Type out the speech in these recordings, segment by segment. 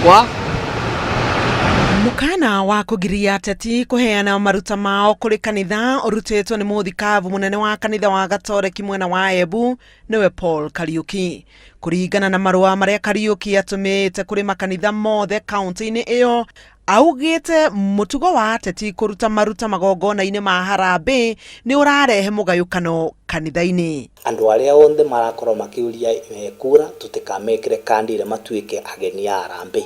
Kwa Mũkana wa kũgiria ateti kũheana maruta mao kũrĩ kanitha ũrutĩtwo nĩ mũthikabu mũnene wa kanitha wa Gatoreki mwena wa Embu, nĩwe Paul Kariuki. Kũringana na marũa marĩa Kariuki atũmĩte kũrĩ makanitha mothe kaunti-inĩ ĩyo, augĩte mũtugo wa ateti kũruta maruta magongona-inĩ ma harambee nĩ ũrarehe mũgayũkano kanitha-inĩ. Andũ arĩa othe marakorwo makĩũria kura tũtikamekĩre kandi ĩrĩa matuĩke ageni a harambee.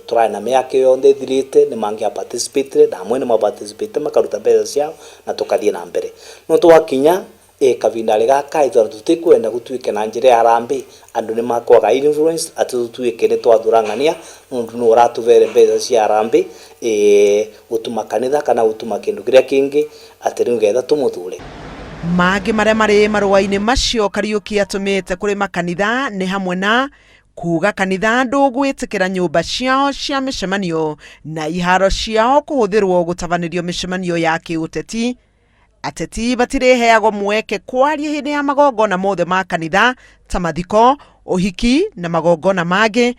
Tũrarĩ na mĩaka yothe ĩthirĩte nĩ mangĩa participate na amwe nĩ ma participate makaruta mbeca ciao na tũkathiĩ na mbere. No twakinya kavinda gaka ithurano tũtikwenda gũtuĩke na njĩra ya harambee, andũ nĩ makwaga influence atĩ tũtuĩke nĩ twathurang'ania nũndũ nũ ũratũbere mbeca cia harambee, gũtuma kanitha kana gũtuma kĩndũ kĩrĩa kĩngĩ atĩ rĩu getha tũmũthure. Mangĩ marĩa marĩ marũa-inĩ macio Kariuki atũmĩte kũrĩ makanitha nĩ hamwe na kuga kanitha ndũgwĩtĩkĩra nyũmba ciao cia mĩcemanio na iharo ciao kũhũthĩrwo gũtabanĩrio mĩcemanio ya kĩũteti. Ateti batirĩheagwo mweke kwaria hĩndĩ ya magongona mothe ma kanitha ta mathiko, ũhiki na magongona mangĩ.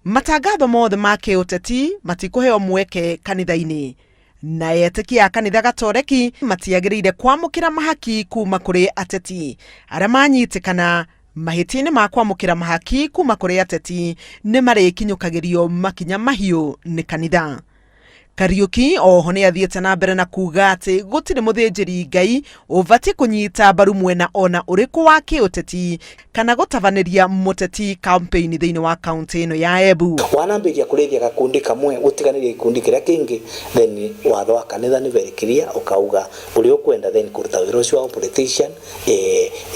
Matangatho mothe ma kĩũteti matikũheo mweke kanitha-inĩ, na etĩkia a kanitha Gatoreki matiagĩrĩire kwamũkĩra mahaki kuma kũrĩ ateti. Arĩa manyitĩkana mahĩtia-inĩ ma kwamũkĩra mahaki kuma kũrĩ ateti nĩ marĩkinyũkagĩrio makinya mahiũ nĩ kanitha. Kariuki oho nĩ athiĩte na mbere na kuga atĩ gũtirĩ mũthĩnjĩri Ngai ũbatiĩ kũnyita mbaru mwena ona ũrĩkũ wa kĩũteti kana gũtabanĩria mũteti campaign thĩinĩ wa kaunti ĩno ya Embu. Wanambĩria kũrĩithia gakundi kamwe gũtiganĩria gĩkundi kĩrĩa kĩngĩ, then watho wa kanitha nĩ very clear ũkauga ũrĩa ũkwenda then kũruta wĩra ũcio wa politician,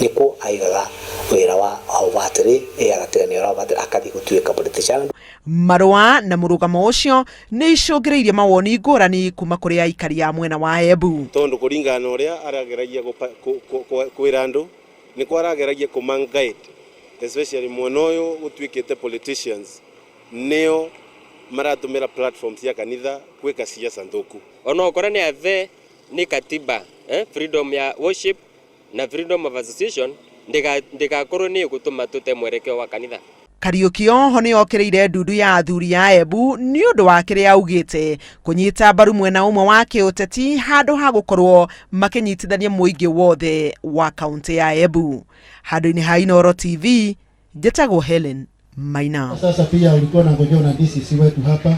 nĩkuo aigaga wĩra wa ũbatĩrĩ, agatigania wĩra wa ũbatĩrĩ akathiĩ gũtuĩka politician. Marũa na mũrũgamo ũcio nĩ icũngĩrĩirie mawoni ngũrani kuma kũrĩ aikari a mwena wa Embu. Tondu kũringana na ũrĩa arageragia kwĩra andũ nĩkwo arageragia kũma guide, especially mwena ũyũ gũtuĩkĩte politicians nĩo maratũmĩra platform cia kanitha gwĩka siasa nthũku. Onokorwo nĩ athe nĩ katiba, freedom ya worship na freedom of association ndĩgakorwo nĩ ĩgũtũma tũte mwerekeo wa kanitha. Kariuki oho nĩ okĩrĩire ndundu ya athuri a Embu nĩ ũndũ wa kĩrĩa augĩte kũnyita mbaru mwena ũmwe wa kĩũteti handũ ha gũkorwo makĩnyitithania mũingĩ wothe wa kaunti ya Embu. Handũ-inĩ ha Inooro TV, njĩtagwo Helen Maina. Sasa pia ulikuwa unangojewa na DCC wetu hapa.